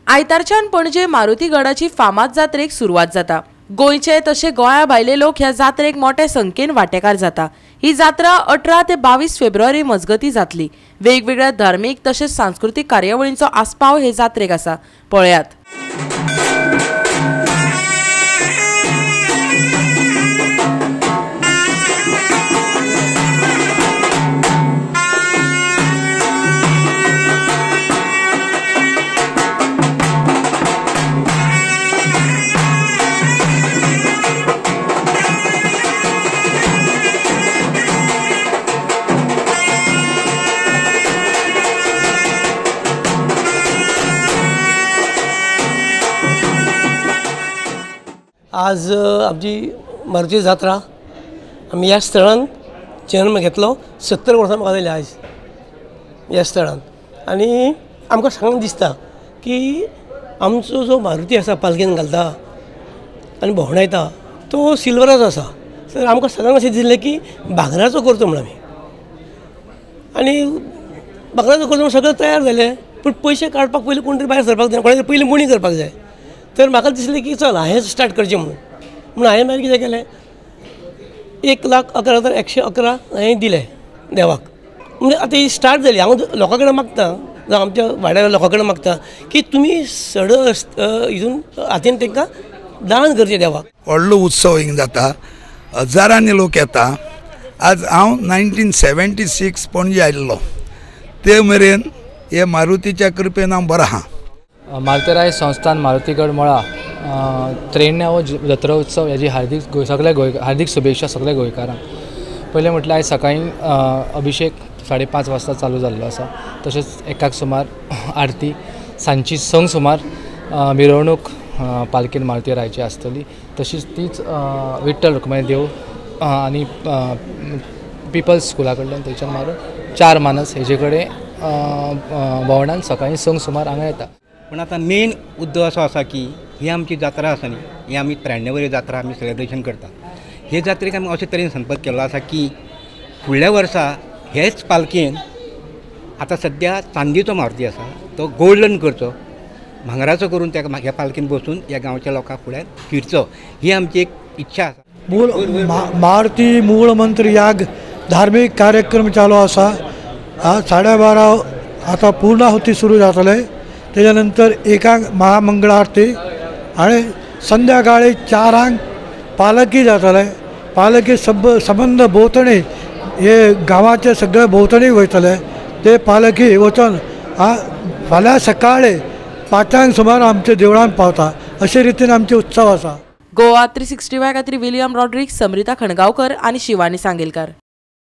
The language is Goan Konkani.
आयतारच्यान पणजे मारुतीगडाची फामाद जात्रेक सुरवात जाता. गोंयचे तशें गोंया भायले लोक ह्या जात्रेक मोठे संख्येन वांटेकार जाता. ही जात्रा 18 ते 22 फेब्रुवारी मजगती जातली. वेगवेगळ्या धार्मीक तशेंच सांस्कृतीक कार्यावळींचो आस्पाव हे जात्रेक आसा. पळयात. आज आमची मारुती जात्रा आमी ह्या स्थळान जन्म घेतलो. 70 वर्सां म्हाका जाली आयज ह्या स्थळान. आनी आमकां सांगून दिसता की आमचो जो मारुती आसा पालखेन घालता आनी भोंवडायता तो सिल्वराचो आसा. तर आमकां सदांच अशें दिसलें की भांगराचो करचो म्हूण आमी, आनी भांगराचो करचो म्हूण सगळें तयार जालें. पूण पयशे काडपाक पयलीं कोण तरी भायर सरपाक जाय, कोणाक पयलीं मोणी करपाक जाय. तर म्हाका दिसलें की चल हांवें स्टार्ट करचें म्हणून. म्हणून हांवें मागीर कितें केलें, 1,11,111 हांवें दिलें देवाक. म्हणजे आतां ही स्टार्ट जाली. हांव लोकां कडेन मागता, जावं आमच्या वाड्यार लोकां कडेन मागता की तुमी सड हितून हातीन तांकां दान करचें देवाक. व्हडलो उत्सव हिंग जाता, हजारांनी लोक येता. आज हांव 1976 पणजे आयिल्लो, ते मेरेन हे मारुतीच्या कृपेन हांव बरो आहा. मारुतीराय संस्थान मारुतीगड मळा 93वो जात्रा उत्सव हेजी हार्दीक सगल्या गोंय हार्दीक शुभेच्छा सगल्या गोंयकारांक. पयलें म्हटल्यार आयज सकाळीं अभिशेक 5:30 वाजता चालू जाल्लो आसा. तशेंच 1 सुमार आरती, सांजची 6 सुमार मिरवणूक पालखेन मारुतीरायाची आसतली. तशीच तीच विठ्ठल रुक्माई देव आनी पिपल्स स्कुला कडल्यान थंयच्यान मारून 4 मानस हेजे कडेन भोंवडान सकाळीं 6 सुमार हांगा येता. पूण आतां मेन मुद्दो असो आसा की ही आमची जात्रा आसा न्ही, ही आमी 93 जात्रा आमी सेलिब्रेशन करतात. हे जात्रेक आमी अशे तरेन संपर्क केल्लो आसा की फुडल्या वर्सा हेच पालखेन आतां सद्या चांदीचो मारुती आसा तो गोल्डन करचो, भांगराचो करून त्या ह्या पालखेन बसून ह्या गांवच्या लोकां फुड्यान फिरचो, ही आमची एक इच्छा आसा. मूळ मारुती मूळ मंत्र याग धार्मीक कार्यक्रम चालू आसा. 12:30 आतां पूर्णाहुती सुरू जातले. त्याच्यानंतर 1 महामंगळ आरती आणि संध्याकाळी 4 पालखी जातले. पालखी सबंद भोंवतणी हे गांवाचे सगळे भोंवतणी वयतले. ते पालखी वचून फाल्यां सकाळी 5 सुमार आमच्या देवळान पावता. अशे रितीन आमचे उत्सव आसा. गोवा 365 खातीर विलियम रॉड्रिक्स, समृता खणगांवकर आनी शिवानी सांगेलकार.